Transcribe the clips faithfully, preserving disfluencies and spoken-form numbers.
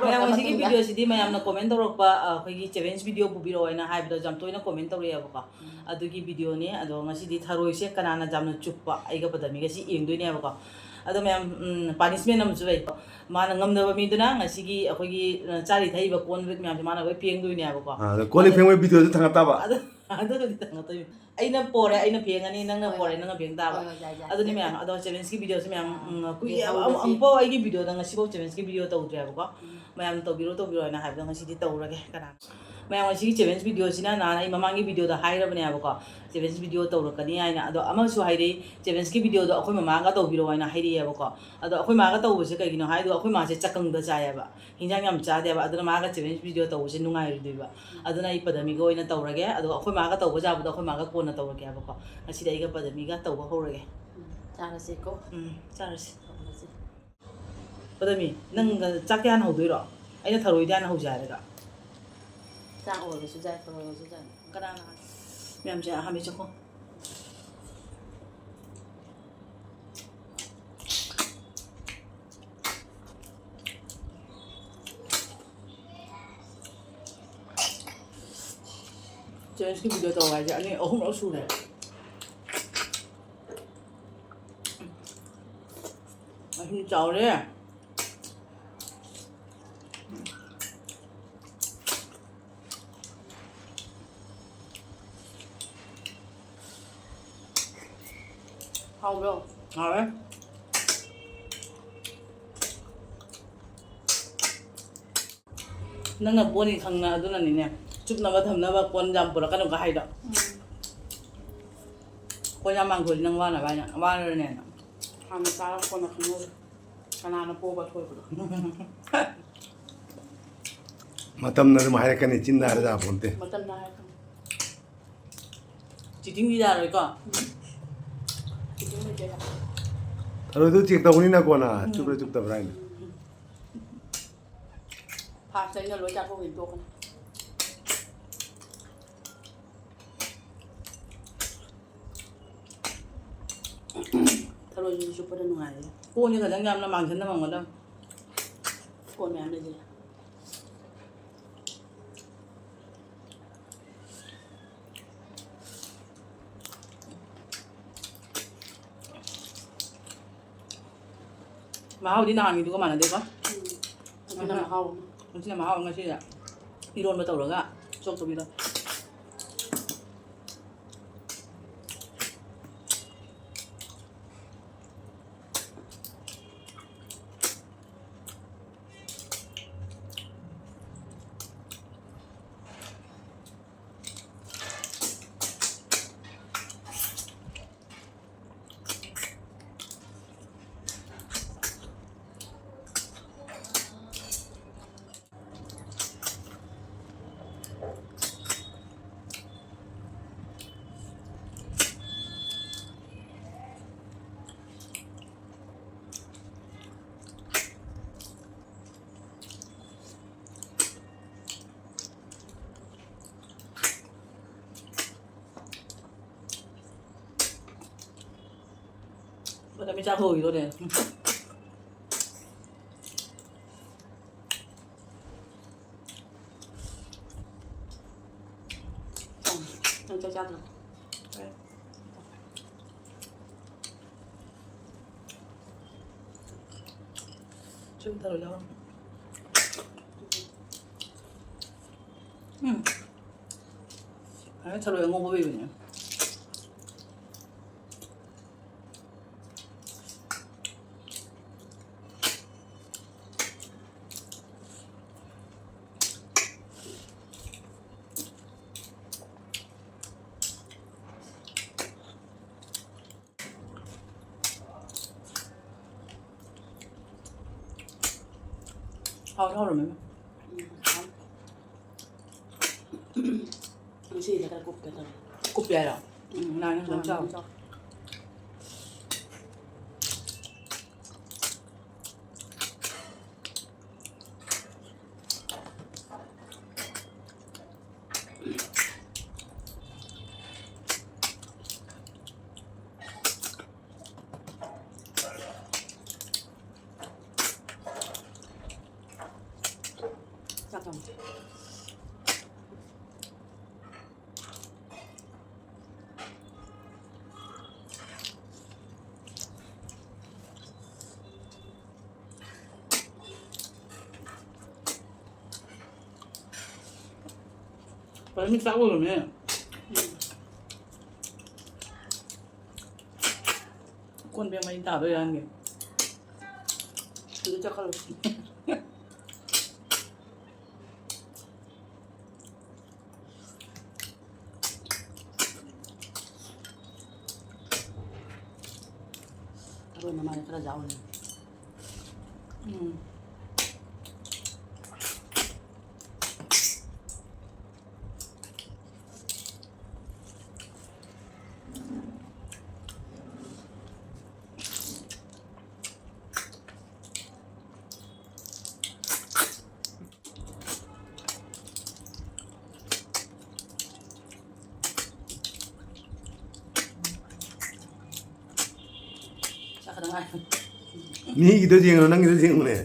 ꯃꯌꯥꯝ, ꯉꯁꯤꯒꯤ ꯃꯇꯨꯡꯗ꯫ Video ꯁꯤꯗꯤ ꯃꯌꯥꯝꯅ comment ꯇꯧꯔꯛꯄ, ꯑ, ꯑꯩꯈꯣꯏꯒꯤ challenge video ꯄꯨꯕꯤꯔꯛꯑꯣ ꯍꯥꯏꯅ ꯍꯥꯏꯕꯗꯣ ꯌꯥꯝ ꯇꯣꯏꯅ comment ꯇꯧꯔꯛꯑꯦꯕꯀꯣ꯫ ꯎꯝ꯫ ꯑꯗꯨꯒꯤ video ꯅꯦ꯫ ꯑꯗꯣ ꯉꯁꯤꯗꯤ ꯊꯔꯣꯏꯁꯦ ꯀꯅꯥꯅ ꯌꯥꯝꯅ ꯆꯨꯞꯄ, ꯑꯩꯒ ꯄꯗꯃꯤꯒ ꯁꯤ ꯌꯦꯡꯗꯣꯏꯅꯦꯕꯀꯣ꯫ ꯑꯗꯣ ꯃꯌꯥꯝ, ꯎꯝ, punishment ꯑꯃꯁꯨ ꯂꯩꯀꯣ꯫ ꯃꯥꯅ ꯉꯝꯗꯕ ꯃꯤꯗꯨꯅ ꯉꯁꯤꯒꯤ ꯑꯩꯈꯣꯏꯒꯤ, ꯑ, ꯆꯥꯔꯤ ꯊꯛꯏꯕ ꯀꯣꯟ ꯃꯌꯥꯝꯁꯦ ꯃꯥꯅ ꯂꯣꯏ ꯐꯦꯡꯗꯣꯏꯅꯦꯕꯀꯣ꯫ ꯑꯥ, ꯑꯗꯣ ꯀꯣꯜ ꯂꯤꯛ ꯐꯦꯡꯕꯒꯤ video ꯁꯨ ꯊꯥꯡꯒꯠ ꯇꯥꯕ꯫ ꯑꯗꯨ, ꯑꯗꯨꯗꯤ ꯊꯥꯡꯒꯠꯇꯣꯏꯅꯤ꯫ ꯑꯩꯅ ꯄꯣꯔꯦ, ꯑꯩꯅ ꯐꯦꯡꯉꯅꯤ, ꯅꯪꯅ ꯍꯣꯏ, ꯄꯣꯔꯦ, ꯍꯣꯏ꯫ ꯅꯪꯅ ꯐꯦꯡ ꯇꯥꯕ꯫ ꯍꯣꯏ, ꯍꯣꯏ, ꯌꯥꯏ, ꯌꯥꯏ꯫ ꯑꯗꯨꯅꯤ ꯃꯌꯥꯝ, ꯑꯗꯣ challenge ꯀꯤ video ꯁꯦ ꯃꯌꯥꯝ, ꯑꯥ, ꯎꯝ, ꯀꯨꯏꯔꯦꯕ, ꯌꯦꯡꯍꯧꯔꯁꯤ꯫ ꯑꯃꯨꯛꯐꯥꯎ ꯑꯩꯒꯤ video ꯗ ꯉꯁꯤꯐꯥꯎ challenge ꯀꯤ video ꯇꯧꯗ꯭ꯔꯦꯕꯀꯣ꯫ ꯎꯝ꯫ ꯃꯌꯥꯝ ꯇꯧꯕꯤꯔꯣ, ꯇꯧꯕꯤꯔꯣ ꯍꯥꯏꯅ ꯍꯥꯏꯕꯗꯣ ꯉꯁꯤꯗꯤ ꯇꯧꯔꯒꯦ꯫ ꯀꯅꯥ? ꯃꯌꯥꯝ, ꯉꯁꯤꯒꯤ challenge video ꯁꯤꯅ ꯅꯍꯥꯟ ꯑꯩ ꯃꯃꯥꯡꯒꯤ video ꯗ ꯍꯥꯏꯔꯕꯅꯦꯕꯀꯣ, challenge video ꯇꯧꯔꯛꯀꯅꯤ ꯍꯥꯏꯅ꯫ ꯑꯗꯣ ꯑꯃꯁꯨ ꯍꯥꯏꯔꯛꯏ, challenge ꯀꯤ video ꯗꯣ ꯑꯩꯈꯣꯏ ꯃꯃꯥꯒ ꯇꯧꯕꯤꯔꯣ ꯍꯥꯏꯅ ꯍꯥꯏꯔꯛꯑꯦꯕꯀꯣ꯫ ꯑꯗꯣ ꯑꯩꯈꯣꯏ ꯃꯥꯒ ꯇꯧꯕꯁꯦ ꯀꯩꯒꯤꯅꯣ ꯍꯥꯏꯗꯣ, ꯑꯩꯈꯣꯏ ꯃꯥꯁꯦ ꯆꯀꯪꯗ ꯆꯥꯏꯌꯦꯕ꯫ ꯍꯤꯟꯖꯥꯡ ꯌꯥꯝ ꯆꯥꯗꯦꯕ, ꯑꯗꯨꯅ ꯃꯥꯒ challenge video ꯇꯧꯕꯁꯦ ꯅꯨꯡꯉꯥꯏꯔꯣꯏꯗꯣꯏꯕ꯫ ꯑꯗꯨꯅ ꯑꯩ ꯄꯗꯃꯤꯒ ꯑꯣꯏꯅ ꯇꯧꯔꯒꯦ, ꯑꯗꯨꯒ ꯑꯩꯈꯣꯏ ꯃꯥꯒ ꯇꯧꯕ ꯌꯥꯕꯗꯣ ꯑꯩꯈꯣꯏ ꯃꯥꯒ ꯀꯣꯟꯅ ꯇꯧꯔꯒꯦ ꯍꯥꯏꯕꯀꯣ꯫ ꯉꯁꯤꯗꯤ ꯑꯩꯒ ꯄꯗꯃꯤꯒ ꯇꯧꯕ ꯍꯧꯔꯒꯦ꯫ ꯎꯝ, ꯆꯥꯔꯁꯤꯀꯣ꯫ ꯎꯝ, ꯆꯥꯔꯁꯤ꯫ ꯇꯧꯔꯁꯤ꯫ ꯄꯗꯃꯤ, ꯅꯪ ꯆꯥꯛ ꯀꯌꯥ ꯍꯧꯗꯣꯏꯔꯣ? ꯑꯩꯅ ꯊꯔꯣꯏꯗꯤ ꯍꯥꯟꯅ ꯍꯧꯖꯦ ꯍꯥꯏꯔꯒ꯫ ꯆꯥꯛ ꯑꯣꯏꯔꯁꯨ ꯌꯥꯏ, ꯊꯔꯣꯏ ꯑꯣꯏꯔꯁꯨ ꯌꯥꯏ꯫ ꯀꯅꯥꯅ? ꯃꯌꯥꯝꯁꯦ ꯑꯍꯥꯟꯕ ꯆꯠꯈꯣ꯫ Challenge ꯀꯤ video ꯇꯧ ꯍꯥꯏꯁꯦ ꯑꯅꯤ ꯑꯍꯨꯝꯂꯛ ꯁꯨꯔꯦ꯫ ꯑꯁꯤ ꯆꯥꯎꯔꯦ꯫ ꯍꯥꯎꯕ꯭ꯔꯣ? ꯍꯥꯎꯋꯦ꯫ ꯅꯪꯅ ꯄꯣꯅꯤ ꯈꯪꯅ ꯑꯗꯨꯅꯅꯤꯅꯦ, ꯆꯨꯞꯅꯕ ꯊꯝꯅꯕ ꯀꯣꯟ ꯌꯥꯝ ꯄꯨꯔꯛꯀꯅꯨꯒ ꯍꯥꯏꯗꯣ꯫ ꯎꯝ꯫ ꯀꯣꯟ ꯌꯥꯝ ꯃꯥꯡꯒꯣꯜꯂꯤ ꯅꯪ ꯋꯥꯅꯕ ꯍꯥꯏꯅ, ꯋꯥꯔꯅꯦꯅ꯫ ꯍꯥꯟꯅ ꯆꯥꯔ ꯀꯣꯟꯅ ꯈꯪꯅꯕ꯫ ꯀꯅꯥꯅ ꯄꯣꯕ ꯊꯣꯏꯕꯅꯣ? ꯃꯇꯝꯅ ꯑꯗꯨꯝ ꯍꯥꯏꯔꯛꯀꯅꯤ, ꯆꯤꯟꯗ ꯍꯥꯏꯔ ꯌꯥꯄꯣꯟꯇꯦ꯫ ꯃꯇꯝꯅ ꯍꯥꯏꯔꯛꯀꯅꯤ꯫ Cheating ꯗꯤ ꯌꯥꯔꯣꯏꯀꯣ? ꯎꯝ꯫ Cheating ꯂꯩꯇꯦ꯫ ꯊꯔꯣꯏꯗꯣ check ꯇꯧꯕꯅꯤꯅ ꯀꯣꯟꯅ ꯎꯝ꯫ ꯆꯨꯞꯄ꯭ꯔꯥ ꯆꯨꯞꯇꯕ꯭ꯔꯥ ꯍꯥꯏꯅ꯫ First ꯑꯩꯅ ꯂꯣꯏ ꯆꯥꯊꯣꯛꯈꯤꯅ ꯇꯣꯛꯀꯅꯤ꯫ ꯊꯔꯣꯏꯁꯤꯁꯨ ꯆꯨꯞꯄꯗ ꯅꯨꯡꯉꯥꯏꯔꯦ꯫ ꯀꯣꯟꯁꯦ ꯈꯇꯪ ꯌꯥꯝꯅ ꯃꯥꯡꯁꯤꯟꯅ ꯃꯥꯡꯒꯗꯕ꯫ ꯀꯣꯟ ꯃꯌꯥꯝ ꯂꯩꯁꯤꯜꯂꯦ꯫ ꯃꯍꯥꯎꯗꯤ ꯅꯍꯥꯟꯒꯤꯗꯨꯒ ꯃꯥꯟꯅꯗꯦꯀꯣ? ꯎꯝ꯫ ꯑꯗꯨꯅ ꯃꯍꯥꯎ ꯑꯃ꯫ ꯉꯁꯤꯅ ꯃꯍꯥꯎ ꯑꯃ, ꯉꯁꯤꯗ ꯏꯔꯣꯟꯕ ꯇꯧꯔꯒ ꯆꯣꯛꯇꯕꯤꯗꯣ꯫ ꯃꯇꯝ ꯆꯥꯛ ꯍꯧꯈꯤꯗꯣꯔꯦ꯫ ꯅꯪ ꯆꯥꯛ ꯆꯥꯗ꯭ꯔꯣ? ꯁꯨꯝ ꯇꯧꯔ ꯌꯥꯎꯔꯝꯃꯣ꯫ ꯎꯝ꯫ ꯑꯗꯩ ꯊꯔꯣꯏ ꯑꯉꯧꯕ ꯂꯩꯕꯅꯦ꯫ ꯍꯥꯎꯗꯤ ꯍꯥꯎꯔꯝꯃꯦ꯫ ꯎꯝ, ꯍꯥꯎ꯫ ꯉꯁꯤꯗꯤ ꯈꯔ ꯀꯨꯞꯀꯦ ꯇꯧꯔꯦ꯫ ꯀꯨꯞꯄꯦ ꯍꯥꯏꯔꯣ? ꯎꯝ, ꯅꯍꯥꯟ ꯈꯤꯇꯪ ꯆꯥꯎ꯫ ꯆꯥꯎ꯫ ꯆꯥꯛ ꯊꯣꯡꯁꯦ꯫ ꯃꯤ ꯆꯥꯛ ꯂꯣꯏꯔꯝꯃꯦ꯫ ꯀꯣꯟ ꯐꯦꯡ ꯃꯩ ꯇꯥꯗꯣꯏꯔꯥ ꯍꯪꯒꯦ꯫ ꯑꯗꯨ ꯆꯠꯈ꯭ꯔꯣ꯫ ꯊꯔꯣꯏ ꯃꯃꯥꯏ ꯈꯔ ꯌꯥꯎꯔꯦ꯫ ꯎꯝ꯫ ꯆꯥꯛ ꯈꯛꯇ ꯉꯥꯏꯔꯦ꯫ ꯃꯤꯒꯤꯗꯣ ꯌꯦꯡꯉꯨꯔꯣ, ꯅꯪꯒꯤꯗꯣ ꯌꯦꯡꯉꯨꯅꯦ꯫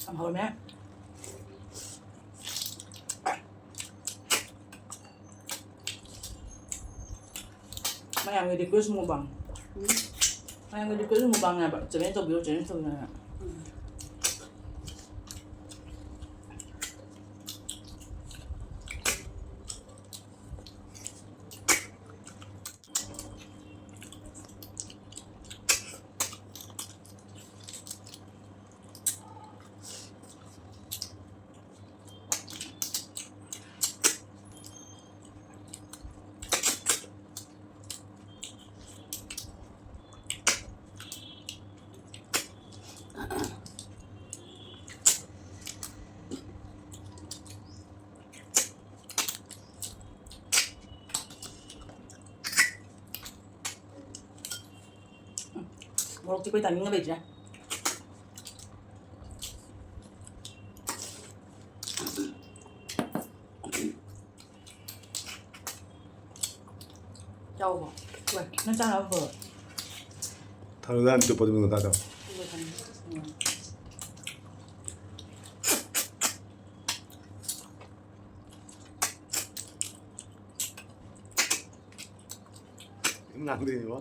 ꯌꯥꯝ ꯍꯥꯎꯔꯝꯃꯦ꯫ ꯃꯌꯥꯝꯒꯤ request mukbang꯫ ꯎꯝ꯫ ꯃꯌꯥꯝꯒꯤ request mukbang ꯍꯥꯏꯕ꯫ Challenge ꯇꯧꯕꯤꯌꯨ, challenge ꯇꯧꯕꯤꯌꯨ ꯍꯥꯏꯅ꯫ ꯎꯝ꯫ ꯃꯣꯔꯣꯛ ꯆꯤꯛꯄꯩ timing ꯂꯩꯇ꯭ꯔꯦ꯫ ꯆꯥꯎꯕ꯫ ꯍꯣꯏ, ꯅꯪ ꯆꯥꯅꯕ ꯄꯨꯔꯛꯑꯣ꯫ ꯊꯔꯣꯏꯗ ꯍꯥꯟꯅ ꯆꯨꯞꯄꯗꯨ ꯃꯤꯉꯣꯟꯗ ꯇꯥꯗꯕ꯫ ꯎꯝ꯫ ꯉꯥꯡꯗꯣꯏꯅꯤꯕꯣ꯫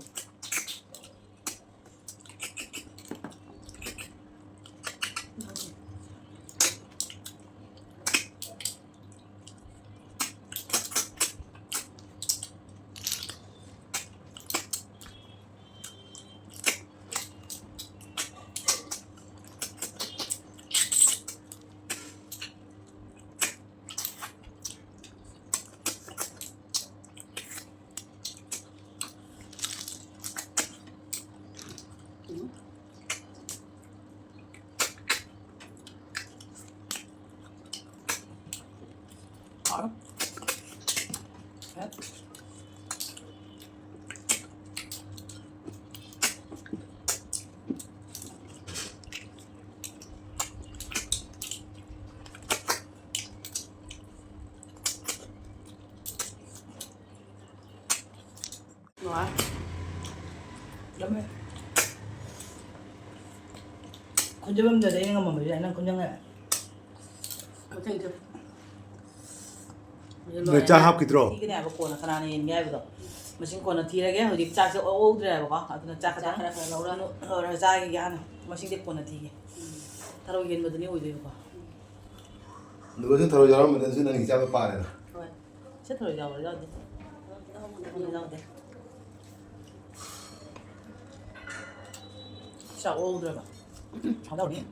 ꯅꯨꯡꯉꯥꯏ꯫ ꯂꯝꯃꯦ꯫ ꯈꯨꯟꯖꯕꯝꯗꯗꯤ ꯑꯩꯅ ꯉꯝꯃꯝꯕꯁꯨ ꯌꯥꯏ, ꯅꯪ ꯈꯨꯟꯖꯪ ꯂꯩꯔꯦ꯫ ꯃꯊꯪꯗꯤ ꯅꯣꯏ ꯆꯥꯛ ꯍꯥꯞꯈꯤꯗ꯭ꯔꯣ? ꯊꯤꯒꯅꯤ ꯍꯥꯏꯕ ꯀꯣꯟꯅ ꯀꯅꯥꯅ ꯌꯦꯟꯒꯦ ꯍꯥꯏꯕꯗꯣ꯫ ꯃꯁꯤꯡ ꯀꯣꯟꯅ ꯊꯤꯔꯒꯦ꯫ ꯍꯧꯖꯤꯛ ꯆꯥꯛꯁꯦ ꯑꯣꯛꯍꯧꯗ꯭ꯔꯦ ꯍꯥꯏꯕꯀꯣ꯫ ꯑꯗꯨꯅ ꯆꯥꯛ ꯆꯥꯛ ꯈꯇꯪ ꯈꯔ ꯈꯔ ꯂꯧꯔ꯫ ꯂꯧꯔ ꯆꯥꯈꯤꯒꯦ ꯍꯥꯟꯅ꯫ ꯃꯁꯤꯡꯗꯤ ꯀꯣꯟꯅ ꯊꯤꯒꯦ꯫ ꯎꯝ꯫ ꯊꯔꯣꯏ ꯌꯦꯟꯕꯗꯨꯅꯤ ꯑꯣꯏꯗꯣꯏꯕꯀꯣ꯫ ꯅꯨꯡꯉꯥꯏꯖꯩ, ꯊꯔꯣꯏ ꯌꯥꯎꯔꯝꯕꯗꯁꯨ ꯅꯪꯒꯤ ꯆꯥꯕ ꯄꯥꯔꯦꯗ꯫ ꯍꯣꯏ꯫ ꯁꯤ ꯊꯔꯣꯏ ꯌꯥꯎꯕ꯭ꯔꯥ? ꯌꯥꯎꯗꯦ꯫ ꯌꯥꯎꯗꯦ꯫ ꯆꯥꯛ ꯑꯣꯗ꯭ꯔꯕ? ꯍꯥꯎꯅꯤ꯫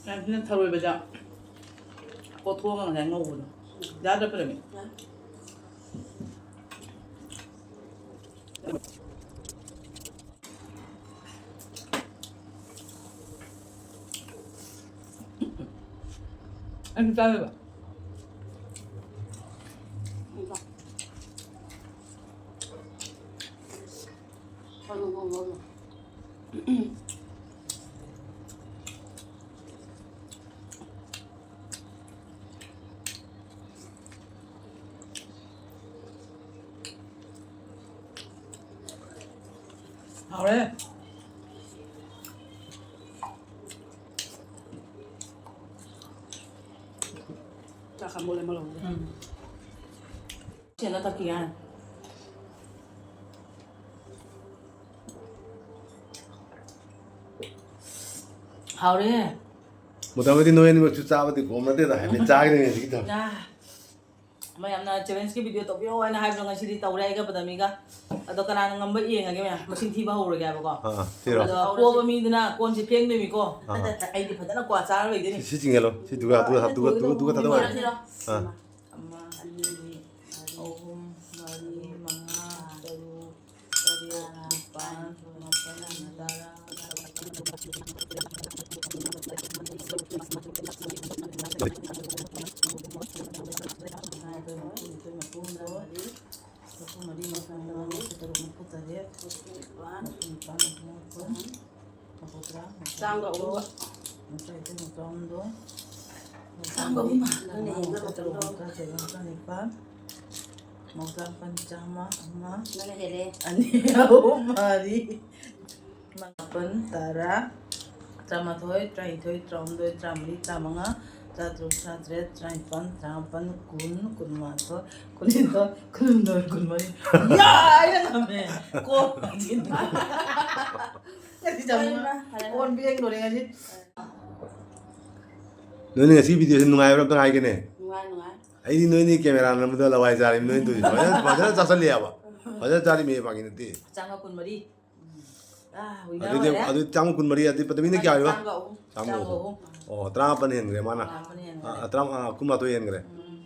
ꯌꯥꯝ ꯊꯤꯅ ꯊꯔꯣꯏꯕꯗ ꯀꯣꯠꯊꯣꯛꯑꯒ ꯉꯁꯥꯏ ꯉꯧꯕꯗꯣ꯫ ꯌꯥꯗ꯭ꯔꯥ, ꯄꯔꯃꯤ? ꯌꯥꯏ꯫ ꯅꯪ ꯆꯥꯗꯕ? ꯍꯥꯎꯔꯦ꯫ ꯆꯥꯛ ꯈꯥꯡꯕ ꯂꯩꯃꯜꯂꯝꯅꯤ꯫ ꯎꯝ꯫ ꯁꯦꯟꯅ ꯊꯛꯈꯤꯒꯦ ꯍꯥꯏꯅ꯫ ꯍꯥꯎꯔꯦ꯫ ꯃꯨꯇꯥꯃꯗꯤ ꯅꯣꯏ ꯑꯅꯤꯃꯛꯁꯨ ꯆꯥꯕꯗꯤ ꯀꯣꯝꯅꯗꯦꯗ, ꯍꯥꯏꯐꯦꯠ ꯆꯥꯈꯤꯗꯣꯏꯅꯦ ꯍꯧꯖꯤꯛꯀꯤꯗꯣ꯫ ꯑꯥ꯫ ꯃꯌꯥꯝꯅ challenge ꯀꯤ video ꯇꯧꯕꯤꯌꯣ ꯍꯥꯏꯅ ꯍꯥꯏꯕꯗꯣ ꯉꯁꯤꯗꯤ ꯇꯧꯔꯦ ꯑꯩꯒ ꯄꯗꯃꯤꯒ꯫ ꯑꯗꯣ ꯀꯅꯥꯅ ꯉꯝꯕ ꯌꯦꯡꯉꯒꯦ ꯃꯌꯥꯝ꯫ ꯃꯁꯤꯡ ꯊꯤꯕ ꯍꯧꯔꯒꯦ ꯍꯥꯏꯕꯀꯣ꯫ ꯑꯥ, ꯊꯤꯔꯣ꯫ ꯑꯗꯣ ꯄꯣꯕ ꯃꯤꯗꯨꯅ ꯀꯣꯟꯁꯦ ꯐꯦꯡꯗꯣꯏꯅꯤꯀꯣ꯫ ꯑꯥ꯫ ꯑꯩꯗꯤ ꯐꯖꯅ ꯀ꯭ꯋꯥ ꯆꯥꯔ ꯂꯩꯗꯣꯏꯅꯤ꯫ ꯁꯤ, ꯁꯤ ꯆꯤꯡꯍꯜꯂꯣ꯫ ꯁꯤ ꯗꯨꯒꯥ, ꯗꯨꯒꯥ, ꯗꯨꯒꯥ, ꯗꯨꯒꯥ, ꯗꯨꯒꯥ ꯊꯥꯗꯧ ꯍꯥꯏꯔꯣ꯫ ꯊꯤꯔꯣ꯫ ꯑꯥ꯫ ꯑꯃ, ꯑꯅꯤ, ꯑꯍꯨꯝ, ꯃꯔꯤ, ꯃꯉꯥ, ꯇꯔꯨꯛ, ꯇꯔꯦꯠ, ꯅꯤꯄꯥꯜ, ꯃꯥꯄꯜ, ꯇꯔꯥ꯫ ꯃꯔꯤ, ꯃꯉꯥ, ꯇꯔꯨꯛ, ꯇꯔꯦꯠ, ꯅꯤꯄꯥꯜ, ꯃꯥꯄꯜ, ꯃꯥꯄꯜ, ꯃꯥꯄꯜ ꯇꯔꯥ, ꯆꯥꯝꯒ ꯑꯍꯨꯝ꯫ ꯃꯥꯄꯜ ꯇꯔꯥ, ꯃꯥꯄꯜ ꯇꯔꯥꯍꯨꯝꯗꯣꯏ꯫ ꯆꯥꯝꯒ ꯑꯍꯨꯝ꯫ ꯃꯉꯥ, ꯇꯔꯨꯛ, ꯃꯉꯥ, ꯇꯔꯦꯠ, ꯃꯉꯥ, ꯅꯤꯄꯥꯜ꯫ ꯃꯧꯗ꯭ꯔꯥ ꯃꯥꯄꯟ, ꯆꯥꯝꯃ, ꯑꯃ, ꯅꯪꯅ ꯍꯦꯜꯂꯦ꯫ ꯑꯅꯤ, ꯑꯍꯨꯝ, ꯃꯔꯤ, ꯃꯥꯄꯟ, ꯇꯔꯥ, ꯇꯔꯥꯃꯥꯊꯣꯏ, ꯇꯔꯥꯅꯤꯊꯣꯏ, ꯇꯔꯥꯍꯨꯝꯗꯣꯏ, ꯇꯔꯥꯃꯔꯤ, ꯇꯔꯥꯃꯉꯥ, ꯇꯔꯥꯇꯔꯨꯛ, ꯇꯔꯥꯇꯔꯦꯠ, ꯇꯔꯥꯅꯤꯄꯥꯟ, ꯇꯔꯥꯃꯥꯄꯟ, ꯀꯨꯟ, ꯀꯨꯟꯃꯥꯊꯣꯏ, ꯀꯨꯟꯅꯤꯊꯣꯏ, ꯀꯨꯟꯍꯨꯝꯗꯣꯏ, ꯀꯨꯟꯃꯔꯤ꯫ ꯌꯥ! ꯑꯩꯅ ꯉꯝꯃꯦ꯫ ꯀꯣꯟ ꯐꯦꯡꯗꯣꯔꯦ꯫ ꯀꯣꯟ ꯐꯦꯡꯗꯣꯔꯦ ꯉꯁꯤ꯫ ꯅꯣꯏꯅ ꯉꯁꯤ video ꯁꯤ ꯅꯨꯡꯉꯥꯏꯕ꯭ꯔꯥ ꯑꯝꯇ ꯍꯥꯏꯒꯦꯅꯦ? ꯅꯨꯡꯉꯥꯏ, ꯅꯨꯡꯉꯥꯏ꯫ ꯑꯩꯗꯤ ꯅꯣꯏꯅꯤ camera ꯅꯝꯕꯗ ꯂꯋꯥꯏ ꯆꯥꯔꯤꯕ ꯅꯣꯏꯅꯤ ꯇꯧꯔꯤꯁꯦ꯫ ꯐꯖꯅ, ꯐꯖꯅ ꯆꯥꯁꯜꯂꯦꯕ꯫ ꯐꯖꯅ ꯆꯥꯔꯤꯃꯤ ꯐꯥꯒꯤ ꯅꯠꯇꯦ꯫ ꯆꯥꯝꯃ ꯀꯨꯟꯃꯔꯤ꯫ ꯑꯥ, winner ꯑꯗꯨꯗꯤ, ꯑꯣꯏꯔꯦ꯫ ꯑꯗꯨꯗꯤ ꯆꯥꯝꯃ ꯀꯨꯟꯃꯔꯤ, ꯑꯗꯨꯗꯤ ꯄꯗꯃꯤꯅ ꯀꯌꯥ ꯑꯣꯏꯕ? ꯆꯥꯝꯃꯒ ꯑꯍꯨꯝ꯫ ꯆꯥꯝꯃꯒ ꯑꯍꯨꯝ꯫ ꯆꯥꯝꯃꯒ ꯑꯍꯨꯝ꯫ ꯑꯣ, ꯇꯔꯥꯃꯥꯄꯟ ꯍꯦꯟꯈ꯭ꯔꯦ ꯃꯥꯅ꯫ ꯇꯔꯥꯃꯥꯄꯟ ꯍꯦꯟꯈ꯭ꯔꯦ꯫ ꯑꯥ, ꯇꯔꯥ-, ꯑꯥ, ꯀꯨꯟꯃꯥꯊꯣꯏ ꯍꯦꯟꯈ꯭ꯔꯦ꯫ ꯎꯝ꯫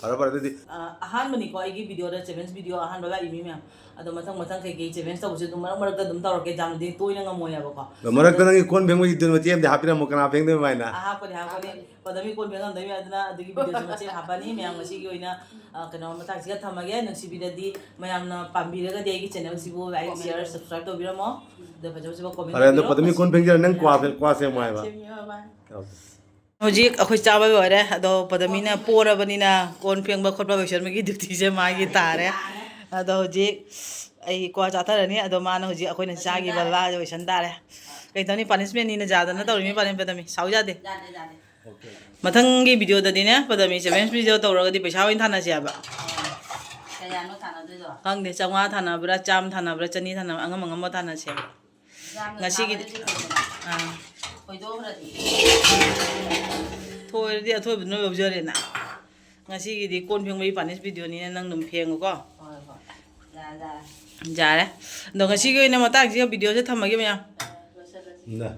ꯐꯔꯦ, ꯐꯔꯦ, ꯑꯗꯨꯗꯤ꯫ ꯑ, ꯑꯍꯥꯟꯕꯅꯤꯀꯣ ꯑꯩꯒꯤ ꯚꯤꯗꯤꯑꯣꯗ ꯆꯦꯂꯦꯟꯖ ꯚꯤꯗꯤꯑꯣ ꯑꯍꯥꯟꯕ ꯂꯥꯛꯏ ꯃꯤ ꯃꯌꯥꯝ꯫ ꯑꯗꯣ ꯃꯊꯪ ꯃꯊꯪ ꯀꯩꯀꯩ ꯆꯦꯂꯦꯟꯖ ꯇꯧꯕꯁꯦ ꯑꯗꯨꯝ ꯃꯔꯛ ꯃꯔꯛꯇ ꯑꯗꯨꯝ ꯇꯧꯔꯛꯀꯦ, ꯌꯥꯝꯅꯗꯤ ꯇꯣꯏꯅ ꯉꯝꯃꯣꯏ ꯍꯥꯏꯕꯀꯣ꯫ ꯑꯗꯣ ꯃꯔꯛꯇ ꯅꯪꯒꯤ ꯀꯣꯟ ꯐꯦꯡꯕꯒꯤ ꯗꯨꯟ ꯃꯇꯦꯛ ꯑꯃꯗꯤ ꯍꯥꯞꯄꯤꯔꯝꯃꯣ, ꯀꯅꯥ ꯐꯦꯡꯗꯣꯏꯕ ꯍꯥꯏꯅ? ꯑ, ꯍꯥꯞꯀꯅꯤ, ꯍꯥꯞꯀꯅꯤ꯫ ꯄꯗꯃꯤ ꯀꯣꯟ ꯐꯦꯡꯉꯝꯗꯣꯏ ꯃꯌꯥꯝ ꯑꯗꯨꯅ ꯑꯗꯨꯒꯤ ꯚꯤꯗꯤꯑꯣꯁꯨ ꯃꯆꯦꯠ ꯍꯥꯞꯄꯅꯤ꯫ ꯃꯌꯥꯝ ꯉꯁꯤꯒꯤ ꯑꯣꯏꯅ, ꯑ, ꯀꯩꯅꯣ ꯃꯇꯥꯡꯁꯤꯒ ꯊꯝꯃꯒꯦ꯫ ꯅꯨꯡꯁꯤꯕꯤꯔꯗꯤ, ꯃꯌꯥꯝꯅ ꯄꯥꯝꯕꯤꯔꯒꯗꯤ ꯑꯩꯒꯤ ꯆꯦꯅꯦꯜꯁꯤꯕꯨ ꯂꯥꯏꯛ, ꯁꯤꯌꯔ, ꯁꯕꯁꯀ꯭ꯔꯥꯏꯕ ꯇꯧꯕꯤꯔꯝꯃꯣ꯫ ꯑꯗꯣ ꯐꯖ ꯐꯖꯕ ꯀꯣꯃꯦꯟ ꯐꯔꯦ, ꯑꯗꯣ ꯇꯧꯕꯤꯔꯣ꯫ ꯄꯗꯃꯤ ꯀꯣꯟ ꯐꯦꯡꯖꯔ, ꯅꯪ ꯀ꯭ꯋꯥ ꯐꯦ-, ꯀ꯭ꯋꯥ ꯁꯦꯝꯃꯣ ꯍꯥꯏꯕ꯫ ꯁꯦꯝꯃꯤꯕ ꯃꯥꯅ꯫ Okay. ꯍꯧꯖꯤꯛ ꯑꯩꯈꯣꯏ ꯆꯥꯕ ꯂꯣꯏꯔꯦ, ꯑꯗꯣ ꯄꯗꯃꯤꯅ ꯄꯣꯔꯕꯅꯤꯅ ꯀꯣꯟ ꯐꯦꯡꯕ ꯈꯣꯠꯄ ꯂꯣꯏꯁꯟꯕꯒꯤ ꯗ꯭ꯌꯨꯇꯤꯁꯦ ꯃꯥꯒꯤ ꯇꯥꯔꯦ꯫ ꯑꯗꯣ ꯍꯧꯖꯤꯛ ꯑꯩ ꯀ꯭ꯋꯥ ꯆꯥꯊꯔꯅꯤ, ꯑꯗꯣ ꯃꯥꯅ ꯍꯧꯖꯤꯛ ꯑꯩꯈꯣꯏꯅ ꯆꯥꯈꯤꯕ ꯂꯥꯁꯦ ꯂꯣꯏꯁꯟ ꯇꯥꯔꯦ꯫ ꯀꯩ ꯇꯧꯅꯤ, ꯄꯥꯅꯤꯁꯃꯦꯟꯅꯤꯅ ꯖꯥꯗꯅ ꯇꯧꯔꯤꯃꯤ ꯄꯥꯅꯤ ꯄꯗꯃꯤ, ꯁꯥꯎ ꯌꯥꯗꯦ꯫ ꯌꯥꯗꯦ, ꯌꯥꯗꯦ꯫ ꯃꯊꯪꯒꯤ ꯚꯤꯗꯤꯑꯣꯗꯗꯤꯅꯦ ꯄꯗꯃꯤ ꯆꯦꯂꯦꯟꯖ ꯚꯤꯗꯤꯑꯣ ꯇꯧꯔꯒꯗꯤ ꯄꯩꯁꯥ ꯑꯣꯏꯅ ꯊꯥꯅꯁꯦ ꯍꯥꯏꯕ꯫ ꯀꯌꯥꯅꯣ ꯊꯥꯅꯗꯣꯏꯗꯣ? ꯈꯪꯗꯦ, ꯆꯥꯝꯃꯉꯥ ꯊꯥꯅꯕ꯭ꯔꯥ, ꯆꯥꯝ ꯊꯥꯅꯕ꯭ꯔꯥ, ꯆꯅꯤ ꯊꯥꯅꯕ꯭ꯔꯥ, ꯑꯉꯝ ꯑꯉꯝꯕ ꯊꯥꯅꯁꯦ ꯍꯥꯏꯕ꯫ ꯌꯥꯝꯅ ꯉꯁꯤꯒꯤꯗꯤ ꯊꯥꯕꯗꯤ ꯐꯩꯗꯅ꯫ ꯑꯥ꯫ ꯊꯣꯏꯗꯣꯛꯈ꯭ꯔꯗꯤ꯫ ꯊꯣꯏꯔꯗꯤ ꯑꯊꯣꯏꯕꯗꯨꯅ ꯂꯧꯖꯔꯦꯅ꯫ ꯉꯁꯤꯒꯤꯗꯤ ꯀꯣꯟ ꯐꯦꯡꯕꯒꯤ ꯄꯥꯅꯤꯁ ꯚꯤꯗꯤꯑꯣꯅꯤꯅ ꯅꯪ ꯑꯗꯨꯝ ꯐꯦꯡꯉꯨꯀꯣ꯫ ꯍꯣꯏ, ꯍꯣꯏ꯫ ꯌꯥꯔꯦ, ꯌꯥꯔꯦ꯫ ꯌꯥꯔꯦ꯫ ꯑꯗꯣ ꯉꯁꯤꯒꯤ ꯑꯣꯏꯅ ꯃꯇꯥꯡꯁꯤꯒ ꯚꯤꯗꯤꯑꯣꯁꯦ ꯊꯝꯃꯒꯦ ꯃꯌꯥꯝ꯫ ꯂꯣꯏꯁꯜꯂꯁꯤ꯫ ꯅ꯫